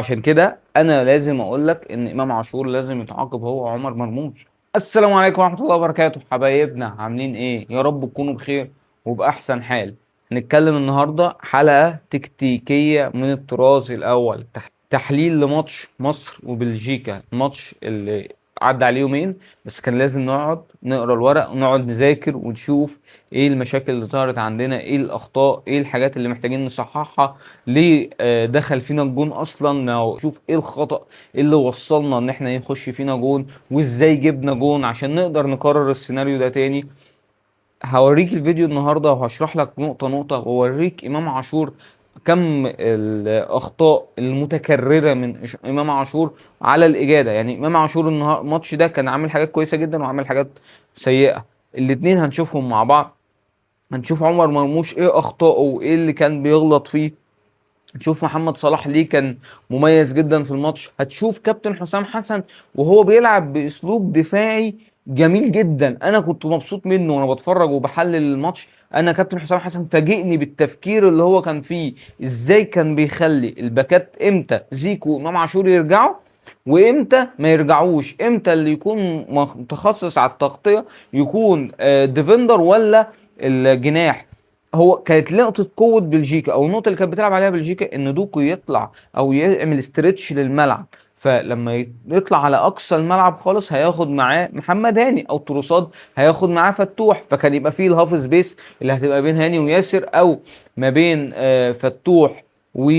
عشان كده انا لازم اقول لك ان امام عاشور لازم يتعاقب هو وعمر مرموش. السلام عليكم ورحمة الله وبركاته حبايبنا، عاملين ايه؟ يا رب تكونوا بخير وباحسن حال. هنتكلم النهارده حلقة تكتيكية من الطراز الاول، تحليل لماتش مصر وبلجيكا، الماتش اللي عدى عليه يومين بس كان لازم نقعد نقرا الورق ونقعد نذاكر ونشوف ايه المشاكل اللي ظهرت عندنا، ايه الاخطاء، ايه الحاجات اللي محتاجين نصححها، ليه دخل فينا الجون اصلا، نشوف ايه الخطأ اللي وصلنا ان احنا يخش فينا جون، وازاي جبنا جون عشان نقدر نكرر السيناريو ده تاني. هوريك الفيديو النهارده وهشرح لك نقطة نقطة، واوريك امام عاشور كم الاخطاء المتكررة من امام عاشور على الاجادة. امام عاشور الماتش ده كان عامل حاجات كويسة جدا وعامل حاجات سيئة، الاتنين هنشوفهم مع بعض. هنشوف عمر مرموش ايه اخطائه وايه اللي كان بيغلط فيه، هنشوف محمد صلاح ليه كان مميز جدا في الماتش، هتشوف كابتن حسام حسن وهو بيلعب باسلوب دفاعي جميل جدا، انا كنت مبسوط منه وانا بتفرج وبحلل الماتش. انا كابتن حسام حسن فاجئني بالتفكير اللي هو كان فيه، ازاي كان بيخلي الباكات امتى زيكو وامام عاشور يرجعوا وامتى ما يرجعوش، امتى اللي يكون متخصص على التغطية يكون defender ولا الجناح. هو كانت نقطة قوة بلجيكا او النقطة اللي كانت بتلعب عليها بلجيكا ان دوكو يطلع او يعمل stretch للملعب، فلما يطلع على اقصى الملعب خالص هياخد معاه محمد هاني او تروساد هياخد معاه فتوح، فكان يبقى فيه ال half space اللي هتبقى بين هاني وياسر او ما بين فتوح و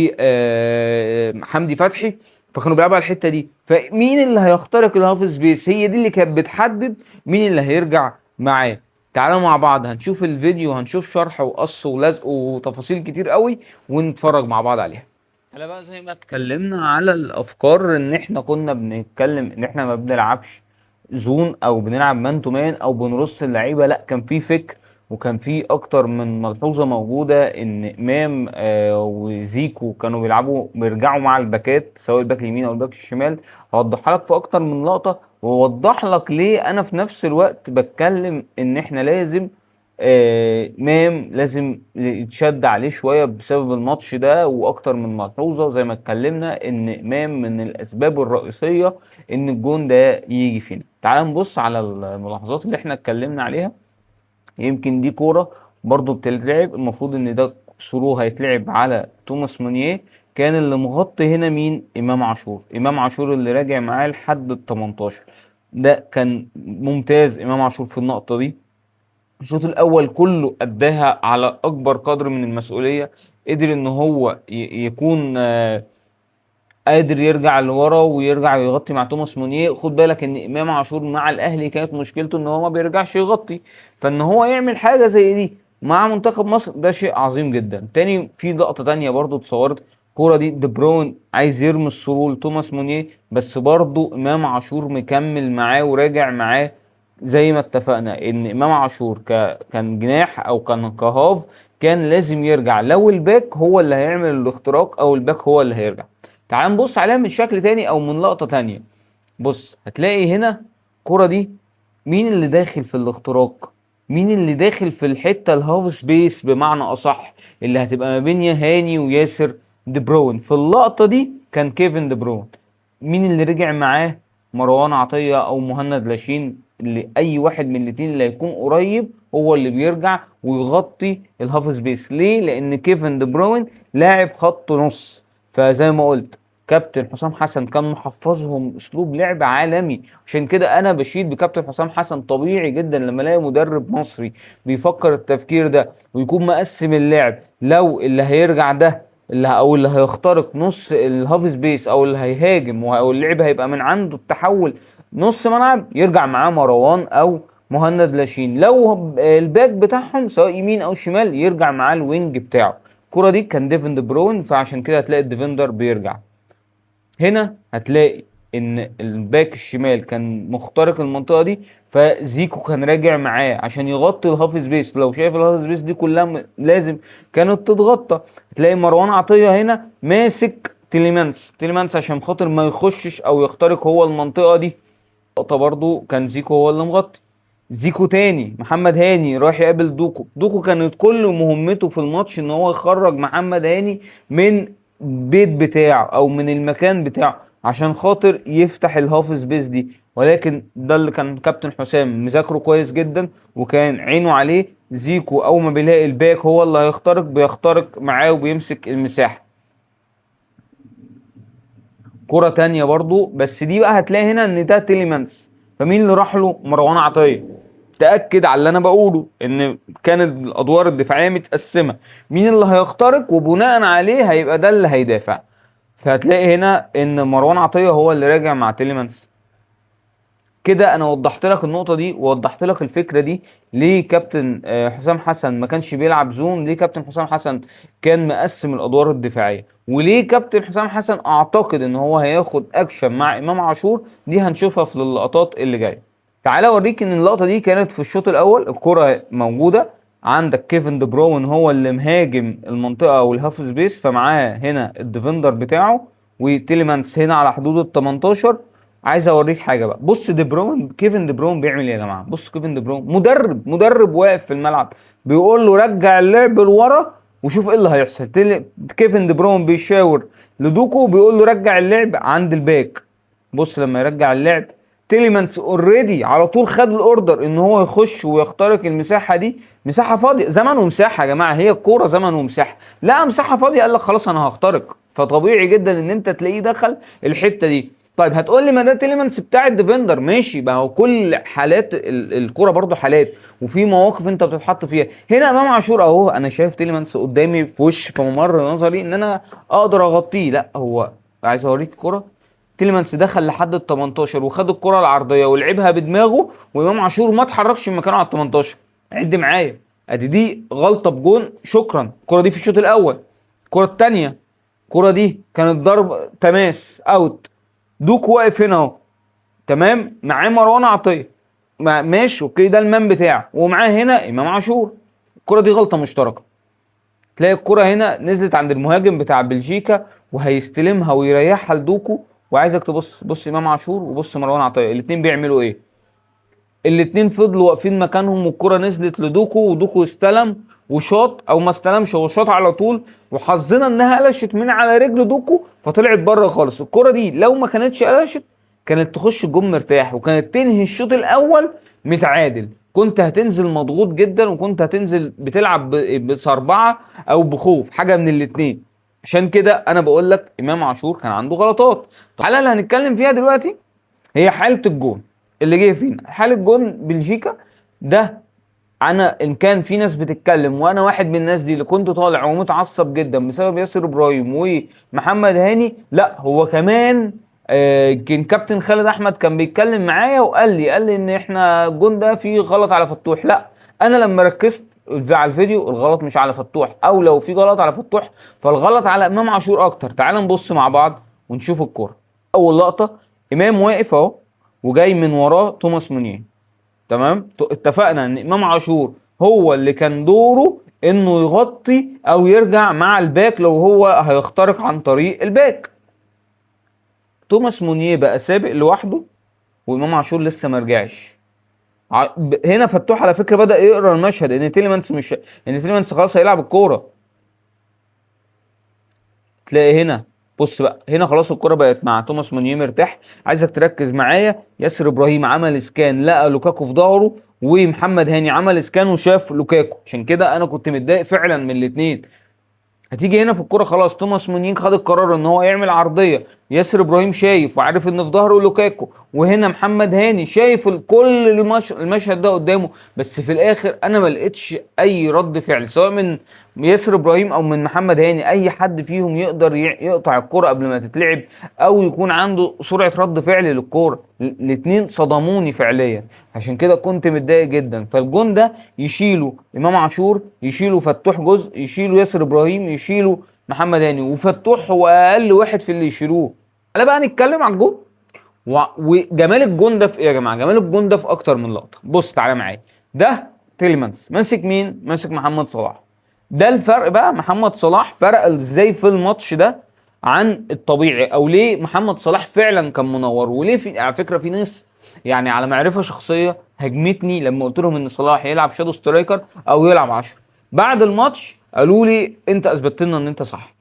حمدي فتحي، فكانوا بيلعبوا على الحتة دي. فمين اللي هيخترق ال half space؟ هي دي اللي كانت بتحدد مين اللي هيرجع معاه. تعالوا مع بعض هنشوف الفيديو، هنشوف شرح وقص ولزق وتفاصيل كتير قوي ونتفرج مع بعض عليها. على بقى زي ما اتكلمنا على الافكار ان احنا كنا بنتكلم ان احنا ما بنلعبش zone او بنلعب man to man او بنرص اللعيبة، لا كان في فكر وكان في اكتر من ملحوظة موجودة ان امام وزيكو كانوا بيرجعوا مع الباكات سواء الباك اليمين او الباك الشمال. هوضحها لك في اكتر من لقطة واوضح لك ليه انا في نفس الوقت بتكلم ان احنا لازم امام لازم يتشد عليه شوية بسبب الماتش ده، واكتر من ملحوظة زي ما اتكلمنا ان امام من الاسباب الرئيسية ان الجون ده يجي فينا. تعال نبص على الملاحظات اللي احنا اتكلمنا عليها. يمكن دي كورة برضو بتتلعب، المفروض ان ده through هيتلعب على توماس مونيه، كان اللي مغطي هنا مين؟ امام عاشور. امام عاشور اللي راجع معاه لحد ال 18، ده كان ممتاز امام عاشور في النقطة دي. الشوط الاول كله اداها على اكبر قدر من المسؤولية، قدر ان هو يكون قادر يرجع لورا ويرجع يغطي مع توماس مونيه. خد بالك ان امام عاشور مع الاهلي كانت مشكلته ان هو ما بيرجعش يغطي، فان هو يعمل حاجة زي دي مع منتخب مصر ده شيء عظيم جدا. تاني في لقطة تانية برضو اتصورت الكورة دي، دي بروين عايز يرمي ال through لتوماس مونيه، بس برضو امام عاشور مكمل معاه وراجع معاه. زي ما اتفقنا ان امام عاشور كان جناح او كان ك half كان لازم يرجع، لو الباك هو اللي هيعمل الاختراق او الباك هو اللي هيرجع. تعال نبص عليها من شكل تاني او من لقطة تانية. بص هتلاقي هنا الكرة دي مين اللي داخل في الاختراق، مين اللي داخل في الحتة ال half space بمعنى اصح اللي هتبقى ما بين هاني وياسر دي بروين. في اللقطة دي كان كيفن دي بروين. مين اللي رجع معاه؟ مروان عطية او مهند لاشين، اللي اي واحد من الاتنين اللي هيكون قريب هو اللي بيرجع ويغطي ال half space. ليه؟ لان كيفن دي بروين لاعب خط نص، فزي ما قلت كابتن حسام حسن كان محفظهم اسلوب لعب عالمي. عشان كده انا بشيد بكابتن حسام حسن. طبيعي جدا لما الاقي مدرب مصري بيفكر التفكير ده ويكون مقسم اللعب، لو اللي هيرجع ده اللي او اللي هيخترق نص ال half space او اللي هيهاجم او اللعب هيبقى من عنده التحول نص ملعب، يرجع معاه مروان او مهند لاشين. لو الباك بتاعهم سواء يمين او شمال يرجع معاه ال wing بتاعه. الكرة دي كان ديفن دي بروين، فعشان كده هتلاقي ال defender بيرجع. هنا هتلاقي ان الباك الشمال كان مخترق المنطقة دي، فزيكو كان راجع معاه عشان يغطي ال half space. لو شايف ال half space دي كلها لازم كانت تتغطى. هتلاقي مروان عطية هنا ماسك تيليمانس عشان خاطر ما يخشش او يخترق هو المنطقة دي. لقطة برضو كان زيكو هو اللي مغطي. زيكو تاني محمد هاني رايح يقابل دوكو. دوكو كانت كل مهمته في الماتش ان هو يخرج محمد هاني من البيت بتاعه او من المكان بتاعه عشان خاطر يفتح ال half space دي. ولكن ده اللي كان كابتن حسام مذاكرة كويس جدا وكان عينه عليه. زيكو اول ما بيلاقي ال back هو اللي هيخترق، بيخترق معاه وبيمسك المساحة. كرة تانية برضو، بس دي بقى هتلاقي هنا ان ده تيليمانس، فمين اللي راح له؟ مروان عطية. تأكد على اللي انا بقوله ان كانت الادوار الدفاعية متقسمة، مين اللي هيخترق وبناء عليه هيبقى ده اللي هيدافع. فهتلاقي هنا ان مروان عطية هو اللي راجع مع تيليمانس. كده انا وضحت لك النقطة دي ووضحت لك الفكرة دي، ليه كابتن حسام حسن ما كانش بيلعب zone، ليه كابتن حسام حسن كان مقسم الادوار الدفاعية، وليه كابتن حسام حسن اعتقد ان هو هياخد اكشن مع امام عاشور. دي هنشوفها في اللقطات اللي جاية. تعالى اوريك ان اللقطة دي كانت في الشوط الاول، الكره موجودة عندك كيفن دي بروين هو اللي مهاجم المنطقة وال half space، فمعاه هنا ال defender بتاعه وتيليمانس هنا على حدود ال 18. عايز اوريك حاجة بقى، بص دي بروين، كيفن دي بروين بيعمل ايه يا جماعة؟ بص كيفن دي بروين مدرب واقف في الملعب بيقول له رجع اللعب لورا وشوف ايه اللي هيحصل. كيفن دي بروين بيشاور لدوكو وبيقول له رجع اللعب عند ال back. بص لما يرجع اللعب تيليمانس already على طول خد ال order ان هو يخش ويخترق المساحة دي، مساحة فاضية، زمن ومساحة يا جماعة، هي الكورة زمن ومساحة، لا مساحة فاضية قال لك خلاص انا هخترق. فطبيعي جدا ان انت تلاقيه دخل الحتة دي. طيب هتقول لي ما ده تيليمانس بتاع ال defender، ماشي، ما هو كل حالات الكورة برضو حالات وفي مواقف انت بتتحط فيها. هنا امام عاشور اهو، انا شايف تيليمانس قدامي في وش في ممر نظري ان انا اقدر اغطيه، لا هو عايز اوريك الكورة. تيليمانس دخل لحد ال 18 وخد الكره العرضية ولعبها بدماغه، وامام عاشور ما اتحركش من مكانه على ال 18. عد معايا، ادي دي غلطه بجون، شكرا. الكره دي في الشوط الاول. الكره الثانية، الكره دي كانت ضرب تماس out، دوك واقف هنا اهو، تمام، معاه مروان عطية، ماشي okay، ده ال man بتاعه، ومعاه هنا امام عاشور. الكره دي غلطه مشتركة. تلاقي الكره هنا نزلت عند المهاجم بتاع بلجيكا وهيستلمها ويريحها لدوكو. وعايزك تبص، بص امام عاشور وبص مروان عطية، الاتنين بيعملوا ايه؟ الاتنين فضلوا واقفين مكانهم والكره نزلت لدوكو، ودوكو استلم وشاط او ما استلمش، هو شاط على طول، وحظنا انها قلشت من على رجل دوكو فطلعت بره خالص. الكره دي لو ما كانتش قلشت كانت تخش الجون مرتاح، وكانت تنهي الشوط الاول متعادل. كنت هتنزل مضغوط جدا، وكنت هتنزل بتلعب بصربعه او بخوف، حاجة من الاتنين. عشان كده انا بقول لك امام عاشور كان عنده غلطات. تعالى اللي هنتكلم فيها دلوقتي هي حاله الجون اللي جه فينا، حاله جون بلجيكا ده. انا ان كان في ناس بتتكلم، وانا واحد من الناس دي اللي كنت طالع ومتعصب جدا بسبب ياسر ابراهيم ومحمد هاني، لا هو كمان كان كابتن خالد احمد كان بيتكلم معايا وقال لي، قال لي ان احنا الجون ده فيه غلط على فتوح. لا انا لما ركزت على الفيديو الغلط مش على فتوح، او لو في غلط على فتوح فالغلط على امام عاشور اكتر. تعال نبص مع بعض ونشوف الكورة. اول لقطة امام واقف اهو وجاي من وراه توماس مونيه، تمام. اتفقنا ان امام عاشور هو اللي كان دوره انه يغطي او يرجع مع ال back لو هو هيخترق عن طريق ال back. توماس مونيه بقى سابق لوحده وامام عاشور لسه ما رجعش. هنا فتوح على فكرة بدا يقرا المشهد ان تيليمانس مش ان تيليمانس خلاص هيلعب الكورة. تلاقي هنا بص بقى، هنا خلاص الكرة بقت مع توماس مونيه مرتاح. عايزك تركز معايا، ياسر ابراهيم عمل scan لقى لوكاكو في ظهره، ومحمد هاني عمل scan وشاف لوكاكو. عشان كده انا كنت متضايق فعلا من الاثنين. هتيجي هنا في الكرة خلاص توماس مونيه خد القرار ان هو يعمل عرضية، ياسر ابراهيم شايف وعارف ان في ظهره لوكاكو، وهنا محمد هاني شايف كل المشهد ده قدامه، بس في الاخر انا ما لقيتش اي رد فعل سواء من ياسر ابراهيم او من محمد هاني، اي حد فيهم يقدر يقطع الكرة قبل ما تتلعب او يكون عنده سرعة رد فعل للكرة. الاتنين صدموني فعليا، عشان كده كنت متضايق جدا. فالجون ده يشيله امام عاشور، يشيله فتوح جزء، يشيله ياسر ابراهيم، يشيله محمد هاني، وفتوح هو اقل واحد في اللي يشيلوه. تعالى بقى نتكلم على الجون وجمال الجون ده في ايه يا جماعة؟ جمال الجون ده في اكتر من لقطة. بص تعالى معايا، ده تيليمانس ماسك مين؟ ماسك محمد صلاح. ده الفرق بقى، محمد صلاح فرق ازاي في الماتش ده عن الطبيعي، او ليه محمد صلاح فعلا كان منور، وليه في على فكرة في ناس يعني على معرفة شخصية هاجمتني لما قلت لهم ان صلاح يلعب shadow striker او يلعب 10. بعد الماتش قالوا لي انت اثبتت لنا ان انت صح.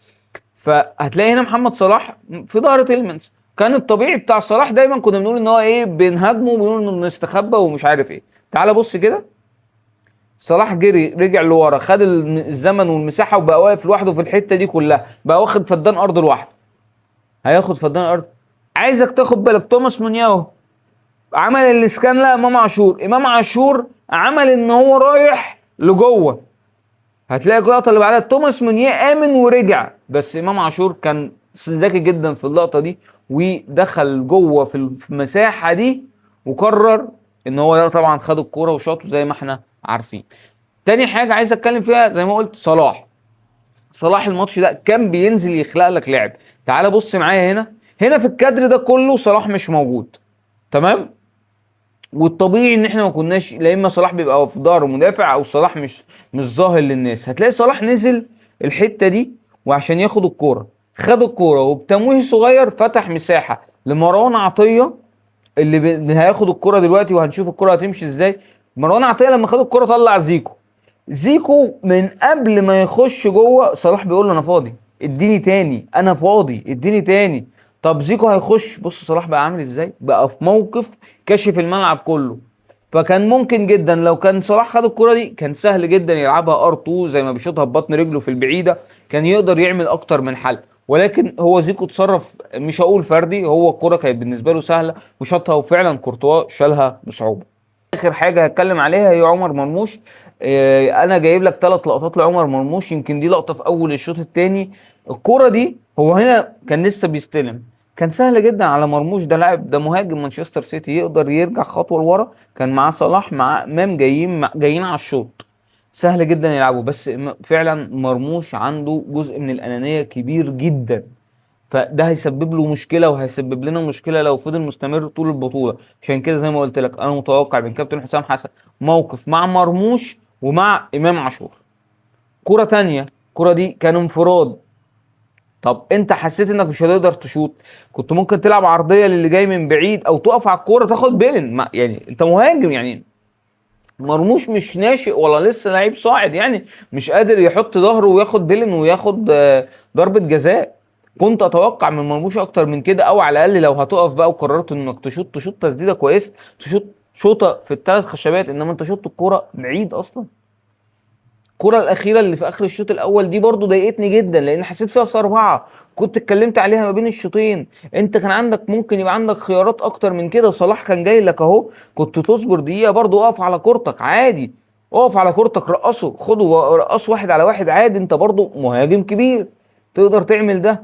فهتلاقي هنا محمد صلاح في ظهر تيلمنز. كان الطبيعي بتاع صلاح دايما كنا بنقول ان هو ايه، بنهاجمه وبنقول انه بنستخبى ومش عارف ايه. تعال بص كده، صلاح جري رجع لورا، خد الزمن والمساحة وبقى واقف لوحده في الحتة دي كلها، بقى واخد فدان ارض لوحده. هياخد فدان ارض. عايزك تاخد بالك توماس مونياو عمل ال scan لامام عاشور، امام عاشور عمل ان هو رايح لجوه. هتلاقي اللقطة اللي بعدها توماس مونيه امن ورجع، بس امام عاشور كان ذكي جدا في اللقطة دي ودخل جوه في المساحة دي وقرر ان هو طبعا خد الكورة وشاطه زي ما احنا عارفين. تاني حاجة عايز اتكلم فيها زي ما قلت صلاح. صلاح الماتش ده كان بينزل يخلق لك لعب. تعال بص معايا هنا، هنا في الكادر ده كله صلاح مش موجود، تمام؟ والطبيعي ان احنا ما كناش، لا اما صلاح بيبقى في ظهره مدافع او صلاح مش ظاهر للناس. هتلاقي صلاح نزل الحتة دي وعشان ياخد الكورة، خد الكورة وبتمويه صغير فتح مساحة لمروان عطية اللي هياخد الكورة دلوقتي، وهنشوف الكورة هتمشي ازاي. مروان عطية لما خد الكورة طلع زيكو. زيكو من قبل ما يخش جوه صلاح بيقول له انا فاضي، اديني تاني، انا فاضي اديني تاني. طب زيكو هيخش، بص صلاح بقى عامل ازاي، بقى في موقف كشف الملعب كله. فكان ممكن جدا لو كان صلاح خد الكرة دي كان سهل جدا يلعبها R2 زي ما بيشوطها ببطن رجله في البعيدة، كان يقدر يعمل اكتر من حل. ولكن هو زيكو اتصرف، مش هقول فردي، هو الكرة كانت بالنسبة له سهلة وشاطها، وفعلا كورتوا شالها بصعوبة. اخر حاجة هتكلم عليها هي عمر مرموش. انا جايب لك 3 لقطات لعمر مرموش. يمكن دي لقطة في اول الشوط الثاني، الكرة دي هو هنا كان لسه بيستلم، كان سهل جدا على مرموش، ده لاعب، ده مهاجم مانشستر سيتي، يقدر يرجع خطوة لورا. كان معاه صلاح مع امام جايين على الشوط، سهل جدا يلعبوا. بس فعلا مرموش عنده جزء من الانانية كبير جدا، فده هيسبب له مشكلة وهيسبب لنا مشكلة لو فضل مستمر طول البطولة. عشان كده زي ما قلت لك انا متوقع من كابتن حسام حسن موقف مع مرموش ومع امام عاشور. كره تانية، الكره دي كان انفراد. طب انت حسيت انك مش هتقدر تشوط، كنت ممكن تلعب عرضية للي جاي من بعيد او تقف على الكورة تاخد بيلن. يعني انت مهاجم، يعني مرموش مش ناشئ ولا لسه لعيب صاعد، يعني مش قادر يحط ظهره وياخد بيلن وياخد ضربه جزاء. كنت اتوقع من مرموش اكتر من كده، او على الاقل لو هتقف بقى وقررت انك تشوط، تشوط تسديده كويس، تشوط شوطه في الثلاث خشبات، انما انت شوط الكورة بعيد اصلا. الكرة الأخيرة اللي في آخر الشوط الأول دي برضو ضايقتني جدا، لأن حسيت فيها صربعة، كنت اتكلمت عليها ما بين الشوطين. أنت كان عندك ممكن يبقى عندك خيارات أكتر من كده. صلاح كان جاي لك أهو، كنت تصبر دقيقة برضو، اقف على كورتك عادي، اقف على كورتك، رقصه، خده رقصه واحد على واحد عادي، أنت برضو مهاجم كبير تقدر تعمل ده.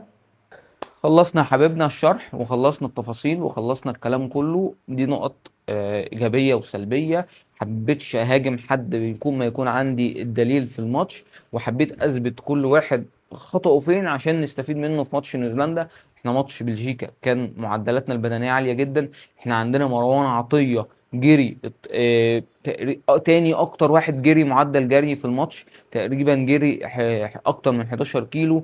خلصنا يا حبيبنا الشرح وخلصنا التفاصيل وخلصنا الكلام كله. دي نقط إيجابية وسلبية. حبيتش أهاجم حد بيكون ما يكون عندي الدليل في الماتش، وحبيت أثبت كل واحد خطأه فين عشان نستفيد منه في ماتش نيوزيلندا. احنا ماتش بلجيكا كان معدلاتنا البدنية عالية جدا، احنا عندنا مروان عطية جري تاني اكتر واحد جري معدل جري في الماتش، تقريبا جري اكتر من 11 كيلو.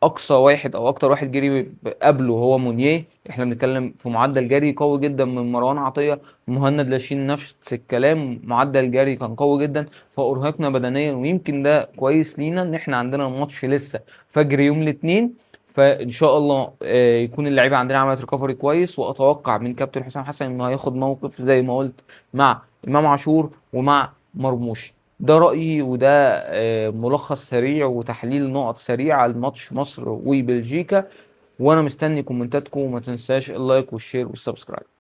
اقصى واحد او اكتر واحد جري قبله هو مونيه. احنا بنتكلم في معدل جري قوي جدا من مروان عطية. مهند لاشين نفس الكلام، معدل جري كان قوي جدا، فارهقنا بدنيا، ويمكن ده كويس لينا ان احنا عندنا الماتش لسه فجر يوم الاثنين، فان شاء الله يكون اللعيبة عندنا عملت recovery كويس. واتوقع من كابتن حسام حسن انه هياخد موقف زي ما قلت مع امام عاشور ومع مرموش. ده رايي، وده ملخص سريع وتحليل نقط سريع على الماتش مصر وبلجيكا. وانا مستني كومنتاتكم، وما تنساش ال like وال share وال subscribe.